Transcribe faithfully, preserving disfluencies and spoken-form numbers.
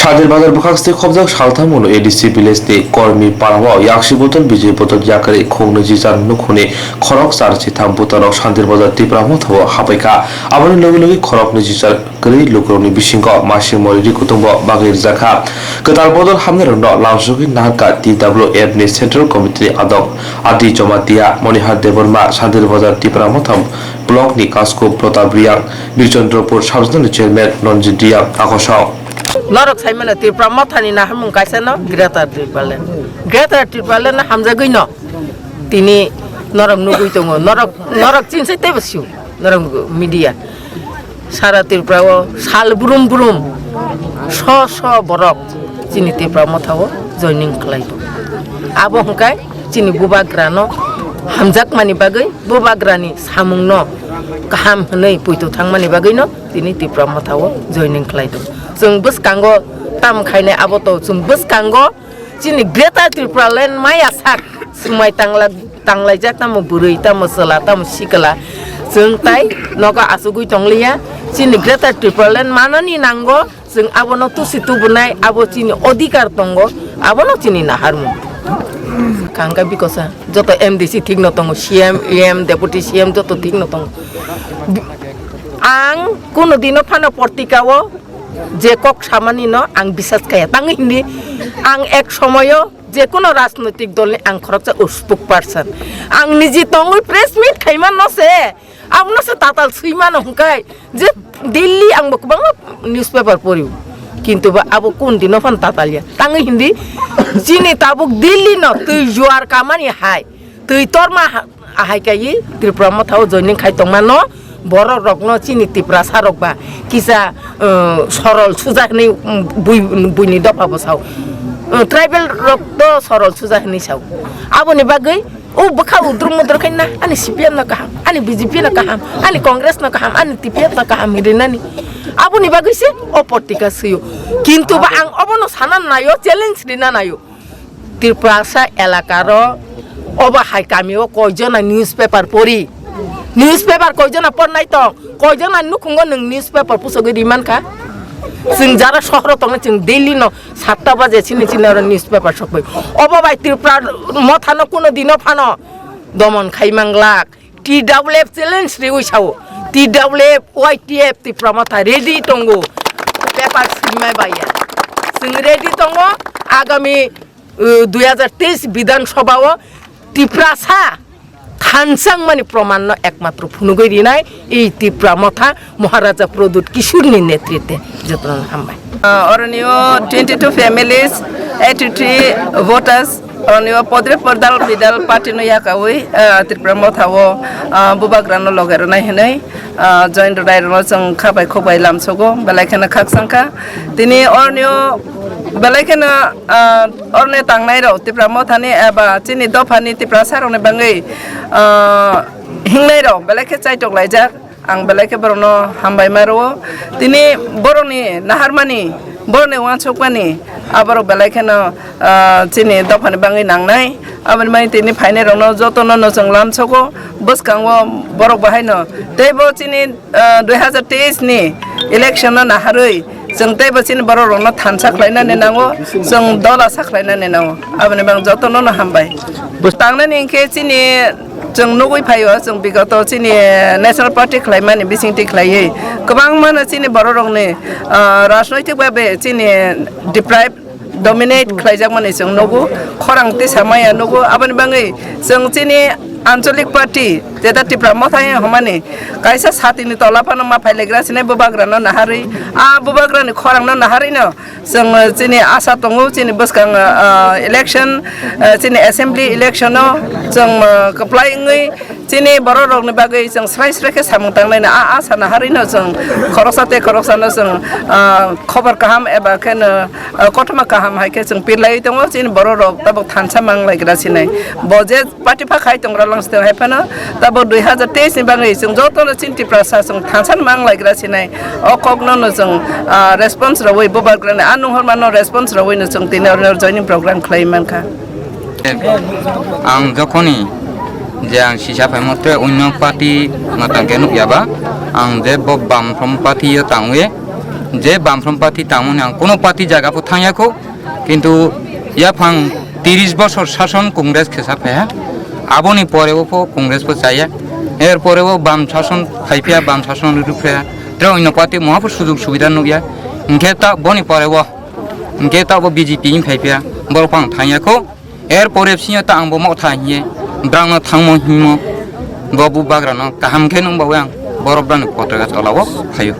Santir Bazar bwkhak site khobjak saltham ulo A D C village ni Kormi parao yaksi bodol bijoi bodol yakarwi khung nwichi jar nukhungni khorok char chitham butarok Santir Bazar Tipra Mothao habaikha. Aboni logi logi khorok nwichi jar kwrwi lukurokni bisingo masing mori ri kutung bo bagwi rijak kha. Kwtal bodol hamnairokno lamsogwi naharkha T W F ni Central Committee ni adong Adi Jamatia, Monihar Debbarma, Santir Bazar Tipra Mothao block ni Kasko Pratap Riyang, Birchandrapur Sub Zonal ni Chairman Ranjit Riyang, Akosong. Norok saimano Tipra Mothani naharmung kaisa no Greater Tipraland. Greater Tipraland no hamjagwi no tini norok nugwi tongo. Norok, norok chini sai teibo sio. Norok media. Sara Tripura o sal brum brum so so borok chini Tipra Mothao joining khlai tongo. Abo hwnkhe chini bubagrano hamjakmani bagwi, bubagrani samungno kaham hwnwi poito thangmani bagwino tini Tipra Mothao joining khlai tongo. Chwng bwskango tam khainai abo to, chwng bwskango chini Greater Tipraland maya sak swmai tangla-, tanglaijak, tamo bwrwi, tamo chwla, tamo sikla. Chwng tai nogo achugwi tongliya. Chini Greater Tipraland manani nango, chwng abono tusi tubunai, abo chini odhikar tongo, abono chini naharmung. Kangka bikosa, joto M D C thikno tongo, C M, E M, Deputy C M joto thikno tongo. Ang kuno dino phano portika o je kok samani no ang bisas kaya. Tangwi hindi ang ek somoyo je kono rajnoitik dol ni ang khoroksa spokesperson. Ang niji tongwi press meet khaima no se, abono se tatal swi mano hwnkhe je Delhi ang bo kwbangma newspaper pori. Kintu ba abo kun dino phan tatal ya. Tangwi hindi chini tabuk Delhi no twi juar kamani hai. Twi torma ha-, ahai kai Tripura Mothao joining khai tongmano, borok rokno chini Tiprasa rok ba kisa, uh, sorol suja hwnwi, um, bui-, buini dopha bo sao. Uh, tribal rok to sorol suja hwnwi sao. Aboni bagwi o bwkha udruk mudruk khai na, ani C P M no kaham, ani B J P no kaham, ani Congress no kaham, ani T P F no kaham hinwi rinani. Aboni bagwi se o portika swio. Kintu ba ang obono sana naio, challenge rina naio. Tiprasa elakaro obo hai kamio koijona newspaper pori? Newspaper koijona pornai tong? Koijona nukhungo nwng newspaper pusogwi rimankha? Chwng jara sohoro tongnai, chwng daily no satta baje chini chini oro newspaper sokbai. Obo bai Tripura Mothano kuno dino phano domon khai manglak. T W F challenge riwi sao. T W F, Y T F Tipra Motha ready tongo. Paper simai baiya. Chwng ready tongo. Agami, uh, dui hajar teis Bidhan Sabha o Tiprasa thansang mani proman no ekmatro phunugwi rinai ei Tipra Motha Maharaja Pradyut Kishore ni netritwe. Jotono hambai. Ah, oroni o twenty two families, eighty three voters, oroni o podre podal bidal party no yakawi, ah, Tripura Motha o, ah, bubagra no loge rwnai hinwi, ah, join rwnai rwno chwng khabai khukbai lamsogo, belai kheno khakchangkha. Tini oroni o belai kheno, ah, oroni tangnai rok Tripura Motha ni eba chini dopha ni Tiprasa rok ni bangwi, ah, hingnai rok belai khe chaitok laijak. Ang belai khe borokno hambai ma rwo. Tini borokni naharmani, borokni uansukmani, aborok belai kheno, ah, chini dophani bangwi nangnai. Aboni bagwi tini phainairokno jotono no chwng lamsogo. Bwskango borok bahaino teibo chini, ah, dui hajar teis ni election no naharwi chwng teibo chini borok rokno thansa khlainani nango, chwng dola sa khlainani nango, aboni bagwi jotono no hambai. Tangnani hinkhe chini chwng nugwi phaio, chwng bigoto chini National Party khlaimani bisingtwi khlaiwi kwbangmano chini borok rokni, ah, rajnoitik babe chini deprive, dominate khlaijakmani chwng nugo, khorang tisa maya nugo, aboni bagwi chwng chini Anchalik Party, jeta Tipra Motha hwnmani kaisa satini tola phano ma phailagra sinai bubagrano naharwi, a bubagrani khorangno naharwino chwng chini asa tongo, chini bwskang, ah, election, ah, chini assembly election-o chwng, ah, kwplai wngwi chini borok rokni bagwi chwng srai srai khe samung tanglaina a asa naharwino chwng khoroksa tei khoroksano chwng, ah, khobor kaham eba kheno, ah, kothoma kaham hai khe chwng pirlaiwi tongo. Chini borok rok tabuk thansa manglaigra sinai. Bo je party pha khai tongra langsteng hai phano tabuk dui hajar teis ni bagwi chwng jotono chini Tiprasa chwng thansa manglaigra sinai. O kokno no chwng, ah, response rwui bubagrani a nunghormano response rwui no chwng tini oro joining program khlai mankha. Ang jokhoni je ang sisa phaimo tei onno party no tangkhe nukya ba, ang je bo Bamfront party o tangwi Je Bamfront party tangmani ang kuno party jaga pho thangya kho, kintu yaphang tiris bosor sason Congress khesa phaiha, aboni pore o pho Congress pho chaya, er pore o Bam sason phaiphia, Bam sason rwphia, tre onno party moha pho sujug subida nukya, hinkhe ta boni pore o, hinkhe ta bo B J P wng phaiphia, borok pho ang thangya kho. Er pore bisingo ta ang bo motha hiye, brangno thangmo himo, bo bubagrano kaham khe nung bawi ang borok brani potaka tolao phaio.